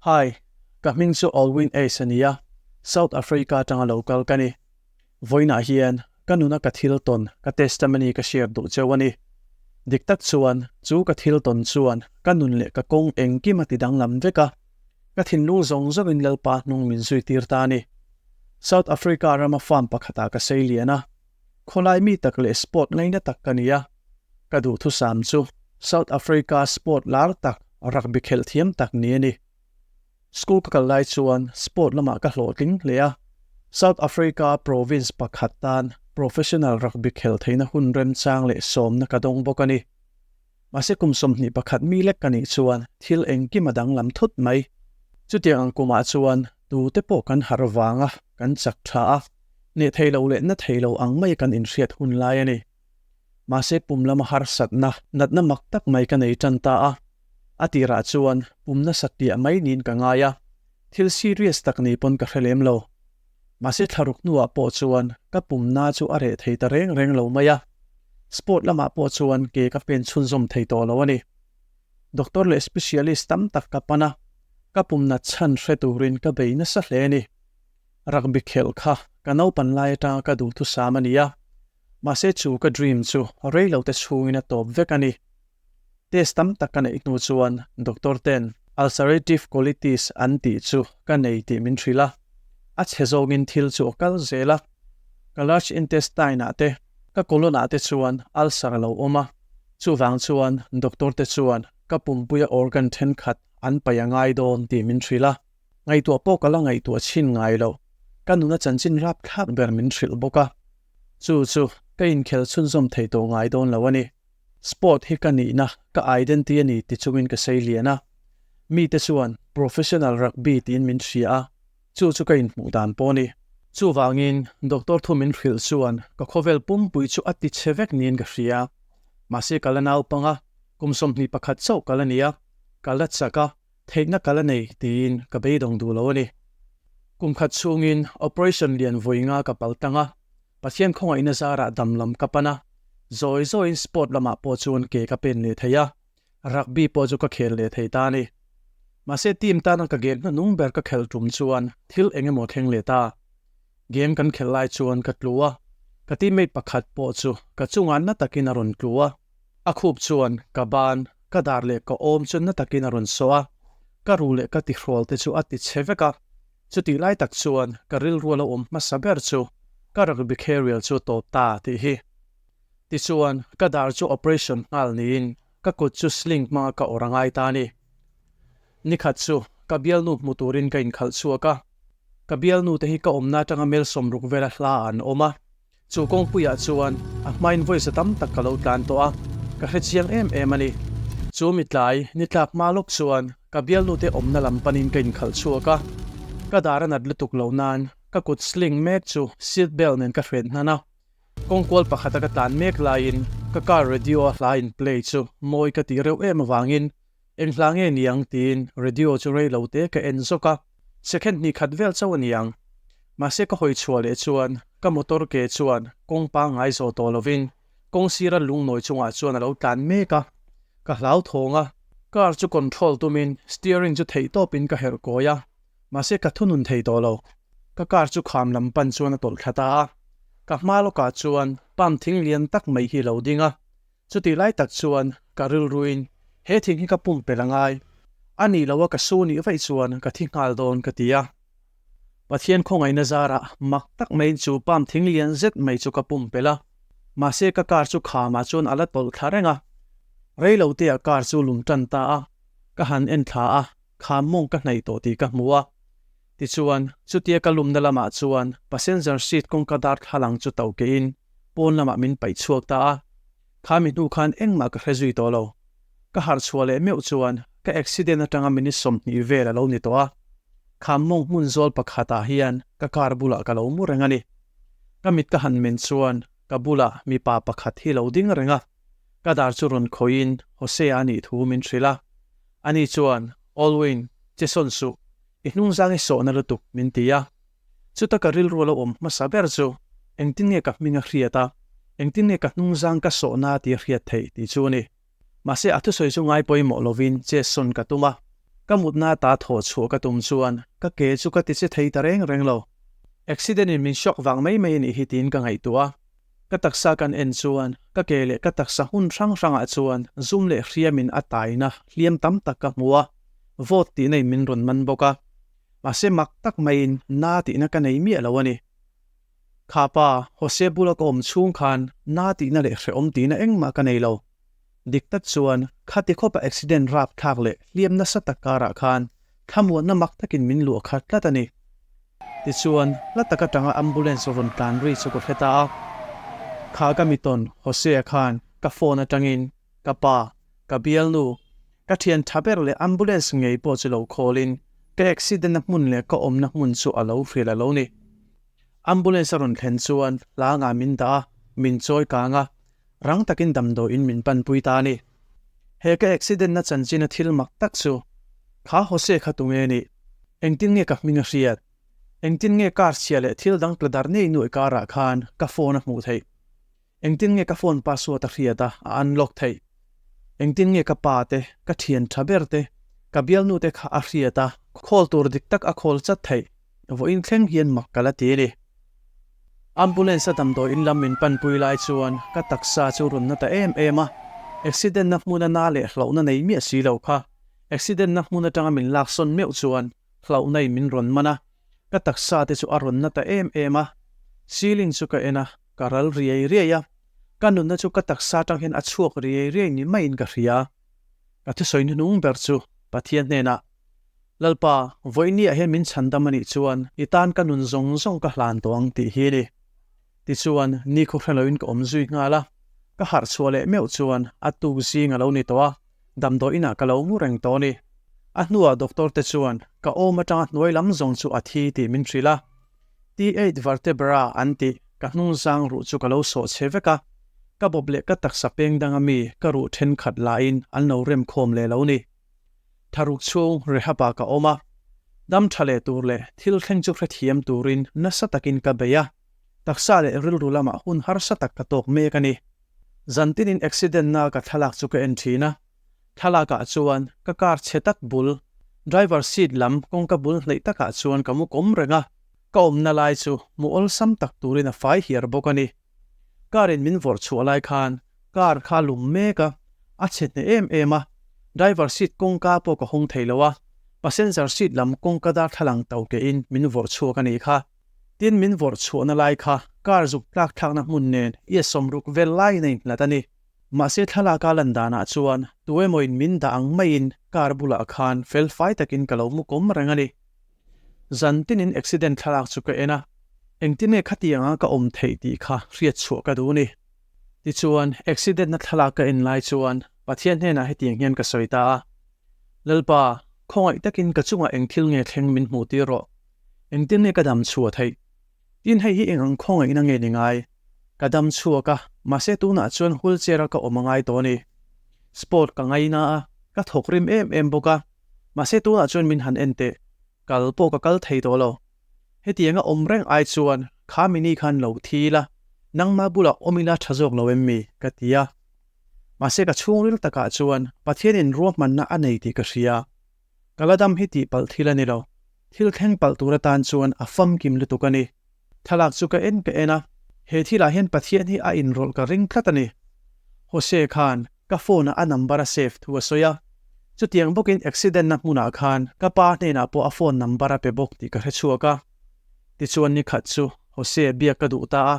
Hi, ka hming chu Alwyn Ace a ni a, South Africa atanga lo kal ka ni. Vawiinah hian ka nuna ka thil tawn, ka testimony ka share duh cheu a ni. Dik tak chuan, chu ka thil tawn chuan ka nun leh ka kawng engkim a ti danglam vek a, ka thinlung zawng zawngin Lalpa hnung min zui tir ta a ni. South Africa rama farm pakhatah ka sei lian a, khawlai mi tak leh sport ngaina tak ka ni a, ka duhthusam chu South Africa sport lar tak rugby khelh thiam tak ni a ni. School ka kal lai chuan sport lamah ka hlawhtling hle a, South Africa province pakhat tan professional rugby khelh theihna hun remchang leh sawmna ka dawng bawk a ni. Mahse kum 21 mi lek ka nih chuan thil engkim a danglam thut mai. Chutiang ang kumah chuan tute pawh kan harh vanga kan chak tha a, hneh thei lo leh na thei lo ang mai kan inhriat hun lai a ni. Mahse pum lama harsatna, natna mak tak mai ka nei tan ta a. A tirah chuan pum nasa piah mai niin ka ngai a, thil serious tak ni pawn ka hre lem lo. Mahse thlaruk hnuah pawh chuan ka pumna chu a reh thei ta reng reng lo mai a, sport lamah pawh chuan ke ka pen chhunzawm thei tawh lo a ni. Doctor leh specialist tam tak ka pan a, ka pumna chhan hre turin ka bei nasa hle a ni. Rugby khelh kha ka naupan lai atanga ka duhthusam a ni a, mahse chu ka dream chu rei lo te chhungin a tawp vek a ni. Test tam tak ka neih hnu chuan doctor ten ulcerative colitis an tih chu ka nei tih min hrilh a, a chhe zawngin thil chu a kal zel a, ka large intestine ah te, ka colon ah te chuan ulcer a lo awm a, chuvang chuan doctor te chuan ka pumpuia organ thenkhat an paih a ngai dawn tih min hrilh a, ngaihtuah pawh ka la ngaihtuah chhin ngai lo, ka nuna chanchin rapthlak ber min hrilh bawk a, chu chu ka inkhel chhunzawm thei tawh ngai dawn lo a ni. Sport hi ka nihna, ka identity a ni ti chungin ka sei lian a. Mite chuan professional rugby tiin min hria a, chu chu ka inhmuh dan pawh a ni. Chuvangin doctor thu min hrilh chuan ka khawvel pumpui chu a ti chhe vek niin ka hria. Mahse ka la naupang a, kum 21 chauh ka la ni a, ka la chak a, theihna ka la nei tiin ka beidawng duh lo a ni. Kum khat chhungin operation lian vawi nga ka pal tang a, Pathian khawngaihna zarah dam lam ka pan a, zawi zawiin sport lamah pawh chuan ke ka pen leh thei a, rugby pawh chu ka khel leh thei ta a ni. Mahse team tana ka game hnuhnung ber ka khelh tum chuan thil eng emaw thleng leh ta. Game kan khelh lai chuan ka tlu a, ka teammate pakhat pawh chu ka chungah na takin a rawn tlu a, a khup chuan ka ban, ka dar leh ka awm chu na takin a rawn sawh a, ka ruh leh ka tihrawl te chu a ti chhe vek a. Chutih lai tak chuan ka rilru a lo awm hmasa ber chu ka rugby carrier chu tawp ta tih hi. Tichuan, ka dar chu operation nghal niin ka kut chu sling hmanga ka awrh a ngai ta a ni. Nikhat chu ka bialnu hmu turin ka inkhalh chhuak a, ka bialnu te hi ka awmna atanga mel 60 vela hla ah an awm a, chu kawngpuiah chuan a hmain vawi za tam tak ka lo tlan tawh a, ka hre chiang em em a ni. Chu mitlai ni tlak hma lawk chuan ka bialnu te awmna lam panin ka inkhalh chhuak a, ka dar a nat lutuk lo nan ka kut sling mek chu seat belt nen ka hren hnan a, kawngkual pakhata ka tlan mek laiin ka car radio a hla in play chu mawi ka tih reuh em avangin eng hla nge niang tiin radio chu rei lo te ka en zawk a, second hnih khat vel chauh a niang. Mahse ka hawi chhuah leh chuan ka motor ke chuan kawng pangngai zawh tawh lovin kawng sira lungnawi chungah chuan a lo tlan mek a, ka hlauthawng a, car chu control tumin steering chu theih tawpin ka herh kawi a, mahse ka thunun thei tawh lo. Ka car chu kham lam pan chuan a tawlh thla ta a, ka hma lawkah chuan palm thing lian tak mai hi a lo ding a, chutih lai tak chuan ka rilruin he thing hi ka pumpelh a ngai, a nih loh a ka su nih vaih chuan ka thi nghal dawn ka ti a. Pathian khawngaihna zarah mak tak maiin chu palm thing lian zet mai chu ka pumpelh a, mahse ka car chu khamah chuan a la tawlh thla reng a. Reiloteah car chu lum tan ta a, ka han en thla a, kham mawng ka hnaih tawh tih ka hmu a. Tichuan, chutia ka lumna lamah chuan passenger seat kawngka dar thlalang chu to keiin pawn lamah min paih chhuak ta a. Kha mi hnu khan engmah ka hre zui tawh lo. Ka harh chhuah leh meuh chuan ka accident atanga minute 20 vel a lo ni tawh a. Kham mawng hmun zawl pakhatah hian ka car bulah ka lo mu reng a ni. Ka mit ka han men chuan ka bulah mipa pakhat hi lo ding reng a. Ka dar chu rawn khawihin Hosea a nih thu min hrilh a. Ani chuan, Alwyn, che sawn suh, i hnungzang i sawhna lutuk, min ti a. Chuta ka rilru a lo awm hmasa ber chu, engtin nge ka hming a hriat a, engtin nge ka hnungzang ka sawhna tih a hriat theih tih chu a ni. Mahse a thusawi chu ngai pawimawh lovin che sawn ka tum a. Ka mutna ata thawh chhuah ka tum chuan ka ke chu ka ti che thei ta reng reng lo. Accident in min shock vang mai mai a nih hi tiin ka ngaihtuah a. Ka taksa kan en chuan ka ke leh ka taksa hmun hrang hrangah chuan zum leh hriamin a taina hliam tam tak ka hmu a, vawt tihna in min rawn man bawk a. Mahse mak tak maiin na tihna ka nei miah lo a ni. Kha pa, Jose bula ka awm chhung khan na tihna leh hrehawm tihna engmah ka nei lo. Dik tak chuan khati khawpa accident rapthlak leh hliam nasa tak karah khan thlamuanna mak takin min luah khat tlat a ni. Tichuan, hla tak atanga ambulance rawn tlan ri chu ka hre ta a. Kha ka mitawn Jose-a khan ka phone atangin ka pa, ka bialnu, ka thian tha ber leh ambulance ngei pawh chu lo call-in ka accident-na hmun leh ka awmna hmun chu a lo hrilh a lo ni. Ambulance a rawn thlen chuan hlangah min dah a, min chawi kang a, rang takin damdawiin min panpui ta a ni. He ka accident-na chanchina thil mak tak chu, Kha Jose kha tunge nih? Engtin nge ka hming a hriat? Engtin nge car chhia leh thil dang tla dar nei nuai karah khan ka phone a hmuh theih? Engtin nge ka phone password a hriat a, a unlock theih? Engtin nge ka pa te, ka thian tha ber te, ka bialnu te kha a hriat a, call tur dik tak a call chat theih? Vawiin thleng hian mak ka la ti a ni. Ambulance a damdawi in lam min panpui lai chuan ka taksa chu rawn na ta em em a, accident na hmuna na leh hlauhna nei miah si lo kha accident na hmun atanga min lak sawn meuh chuan hlauhna in min rawn man a, ka taksa te chu a rawn na ta em em a. Ceiling chu ka en a, ka ral riai riai a, ka nunna chu ka taksa atang hian a chhuak riai riai ni maiin ka hria. Ka thusawi hnuhnung ber chu Pathian hnenah, Lalpa, vawinia hian min chhandam a nih chuan i tan ka nun zawng zawng ka hlan tawh ang tih hi a ni. Tichuan, nikhaw hre loin ka awm zui nghal a, ka harh chhuah leh meuh chuan a tuk zing a lo ni tawh a, damdawi inah ka lo ngu reng tawh a ni. A hnuah doctor te chuan ka awm atanga hnuai lam zawng chu a thi tih min hrilh a, T8 vertebra an tih ka hnung zang ruh chu ka lo sawh chhe vek a, ka bawp leh ka taksa peng danga mi ka ruh thenkhat lahin an lo rem khawm leh lo ni. Tharuk chhung rehab-ah ka awm a, dam tha leh tur leh thil thleng chu hrethiam turin nasa takin ka bei a, taksa leh rilru lamah hun harsa tak ka tawk mek a ni. Zantinin accident-na ka thlalak chu ka en thin a, thlalakah chuan ka car chhe tak bul, driver seat lam kawngka bul hnaih takah chuan ka mu kawm reng a, ka awmna lai chu hmu awlsam tak turin a fai hiar bawk a ni. Car in min vawrh chhuah lai khan car kha a lum mek a, a chhe hneh em em a, driver seat kawngka pawh ka hawng thei lo a, passenger seat lam kawngka darthlalang to ke in min vawrh chhuak a nih kha. Tin min vawrh chhuahna lai kha car zuk tlak thlakna hmun nen i a sawmruk vel laiin a inhlat a ni. Mahse thlalak a lan danah chuan tu emaw in min dah ang maiin car bulah khan fel fai takin ka lo mu kawm reng a ni. Zan tinin accident thlalak chu ka en a, engtin nge khatianga ka awm theih tih kha hriat chhuah ka duh ni. Tichuan, accident na thlalak ka en lai chuan Pathian hnenah hetiang hian ka sawi ta a, Lalpa, khawngaih takin ka chungah eng thil nge thleng min hmuh tir rawh. Engtin nge ka dam chhuah theih? Tin hei hi eng ang khawngaihna nge ni ngai? Ka dam chhuak a, mahse tunah chuan wheelchair a ka awm a ngai tawh a ni. Sport ka ngaina a, ka thawk rim em em bawk a, Mahse tunah chuan min han en teh, kal pawh ka kal thei tawh lo. Hetianga awm reng ai chuan kha mini khan lo thi ila, nangma bulah awm ila tha zawk lo em mi? ka ti a. Mahse ka chhungril takah chuan Pathianin ruahmanna a nei tih ka hria. Ka la dam hi tih palh thil a ni lo, thil thleng palh tur atan chuan a famkim lutuk a ni. Thlalak chu ka en ka en a, he thilah hian Pathian hi a inrawlh ka ring tlat a ni. Jose khan ka phone-ah a number a save thu a sawi a, chutiang bawkin accident-na hmunah khan ka pa hnenah pawh a phone number a pe bawk tih ka hre chhuak a. Tichuan ni khat chu Jose biak ka duh ta a,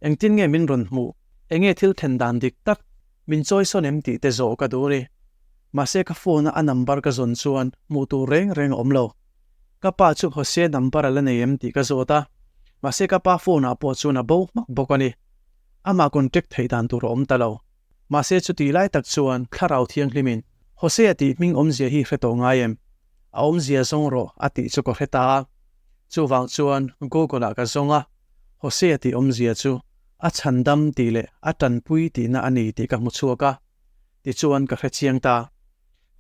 engtin nge min rawn hmuh, enge thil then dan dik tak, min chawi sawn em tih te zawh ka duh a ni. Mahse ka phone-a a number ka zawn chuan hmuh tur reng reng a awm lo. Ka pa chu Jose number a la nei em tih ka zawt a, mahse ka pa phone ah pawh chuan a bo hmak bawk a ni. Amah contact theih dan tur a awm ta lo. Mahse chutih lai tak chuan Thlarau Thianghlimin Jose a tih hming awmzia hi hre tawh ngai em? A awmzia zawng rawh a tih chu ka hre ta a. Chuvang chuan Google ah ka zawng a, Jose a tih awmzia chu a chhandam tih leh a tanpui tihna a ni tih ka hmu chhuak a. Tichuan ka hre chiang ta.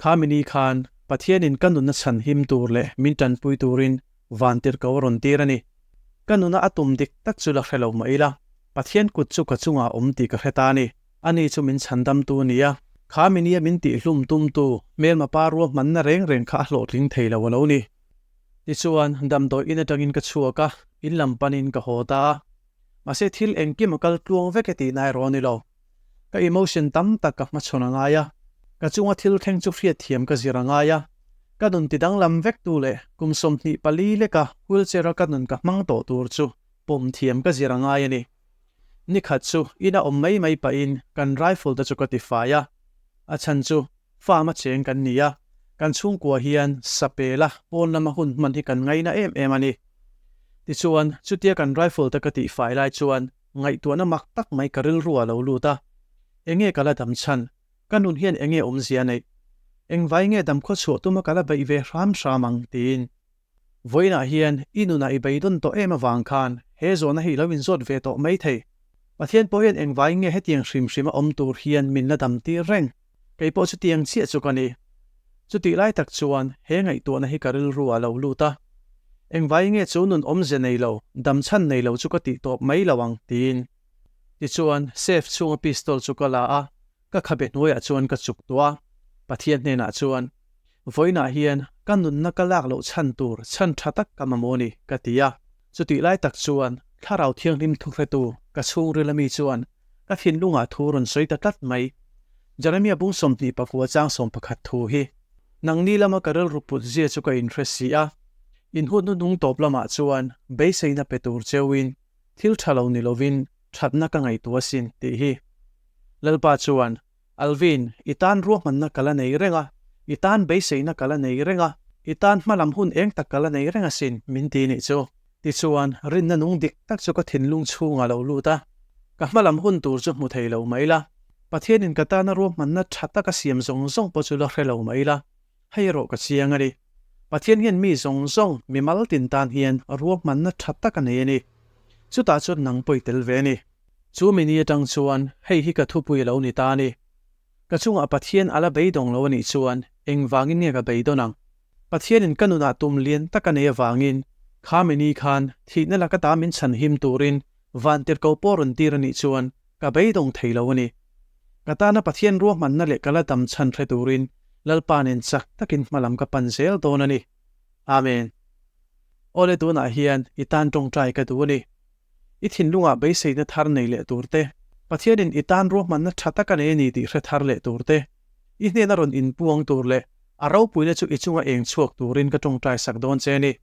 Kha mini khan Pathianin ka nunna chhan him tur leh min tanpui turin vantirhko a rawn tir a ni. Ka nuna a tum dik tak chu la hre lo mah ila, Pathian kut chu ka chungah a awm tih ka hre ta a ni. Ani chu min chhandamtu a ni a. Kha minia min tihhlum tumtu hmelma pa ruahmanna reng reng kha a hlawhtling thei lo a lo ni. Tichuan, damdawi in atangin ka chhuak a, in lam panin ka haw ta a. Mahse thil engkim a kal tluang vek e tihna erawh a ni lo. Ka emotion tam tak ka hmachhawn a ngai a, ka chunga thil thleng chu hriatthiam ka zir a ngai a. Ka nun tidanglam vek tu leh kum 24 leka wheelchair a ka nun ka hmang tawh tur chu pawm thiam ka zir a ngai a ni. Ni khat chu ina awm mai mai pahin kan rifle te chu ka ti fai a, a chhan chu farm a cheng kan ni a, kan chhungkua hian sapela pawn lama hun hman hi kan ngaina em em a ni. Tichuan, chutia kan rifle te ka tih fai lai chuan ngaihtuahna mak tak mai ka rilru a lo lut a, enge ka la dam chhan, ka nun hian enge awmzia neih, engvai nge damkhaw chhuah tuma ka la beih ve hram hram ang tiin. Vawiinah hian i nunah i beidawn tawh em avang khan he zawhna hi i lo inzawt ve tawh mai thei. Pathian pawh hian engvai nge hetiang hrim hrima awm tur hian min la dam tir reng? Kei pawh chutiang chiah chu ka ni. Chutih lai tak chuan he ngaihtuahna hi ka rilru ah lo lut a. Engvai nge chu nun awmze nei lo, dam chhan nei lo chu ka tih tawp mai lo ang tiin. Tichuan safe chhunga pistol chu ka la a, ka khabe hnuaiah chuan ka chuk tuah a, Pathian hnenah chuan, Vawiinah hian ka nunna ka lak loh chhan tur chhan tha tak ka mamawh a ni, ka ti a. Chutih lai tak chuan Thlarau Thianghlim thuhretu ka chhungril ami chuan ka thinlungah thu rawn sawi ta tlat mai. Jeremia bung 29 chang 11 thu hi, Nangni lama ka rilru put zia chu ka inhre si a, in hun hnuhnung tawp lamah chuan beiseina pe tur cheuin thil tha lo ni lovin thatna ka ngaihtuah asin, tih hi. Lalpa chuan Alvin, i tan ruahmanna ka la nei reng a, i tan beiseina ka la nei reng a, i tan hmalam hun eng tak ka la nei reng asin, min ti nih chu. Tichuan, rinna nung dik tak chu ka thinlung chhungah lo lut a, ka hmalam hun tur chu hmu thei lo mai la, Pathianin ka tana ruahmanna tha taka siam zawng zawng pawh chu la hre lo mai la, hei erawh ka chiang a ni. Pathian hian mi zawng zawng, mi mal tin tan hian ruahmanna tha tak a nei a ni. Chutah chuan nang pawh i tel ve a ni. Chu mi ni atang chuan hei hi ka thupui a lo ni ta a ni. Ka chungah Pathian a la beidawng lo a nih chuan engvangin nge ka beidawn ang? Pathianin ka nunah tum lian tak a nei avangin kha mi ni khan thihna laka ta min chhanhim turin vantirhko pawh rawn tir a nih chuan ka beidawng thei lo a ni. Ka tana Pathian ruahmanna leh ka la dam chhan hre turin Lalpa nen chak takin hmalam ka pan zel dawn a ni. Amen. Awle tunah hian i tan tawngtai ka duh a ni. I thinlungah beiseina thar nei leh tur te, Pathianin i tan ruahmanna tha tak a nei a ni tih hre thar leh tur te, i hnena rawn inpuang tur leh a ropuina chu i chunga eng chhuak turin ka tawngtai sak dawn che a ni.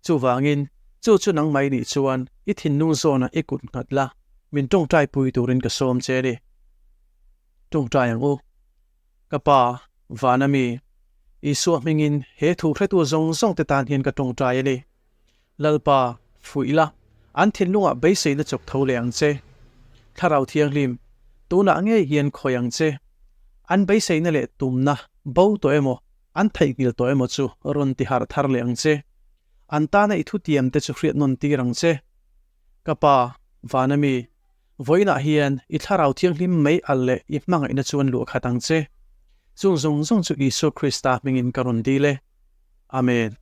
Chuvangin, chu chu nangmah i nih chuan i thinlung zawnah i kut nghat la, min tawngtai pui turin ka sawm che a ni. Tawngtai ang u. Ka Pa, Vana mi, Isua hmingin he thu hretu zawng zawng te tan hian ka tawngtai a ni. Lalpa, fuih la, an thinlungah beiseina chawk tho leh ang che. Thlarau Thianghlim, tunah ngei hian khawi ang che. An beiseina leh tumna bo tawh emaw, an theihnghilh tawh emaw chu rawn ti harh thar leh ang che. An tana i thutiam te chu hriat nawn tir ang che. Ka Pa, Vana mi, Vawiinah hian i Thlarau Thianghlim mai al leh i hmangaihna chuan luah khat ang che. Chung zawng zawng chu Isua Krista hmingin ka rawn dil e. Amen.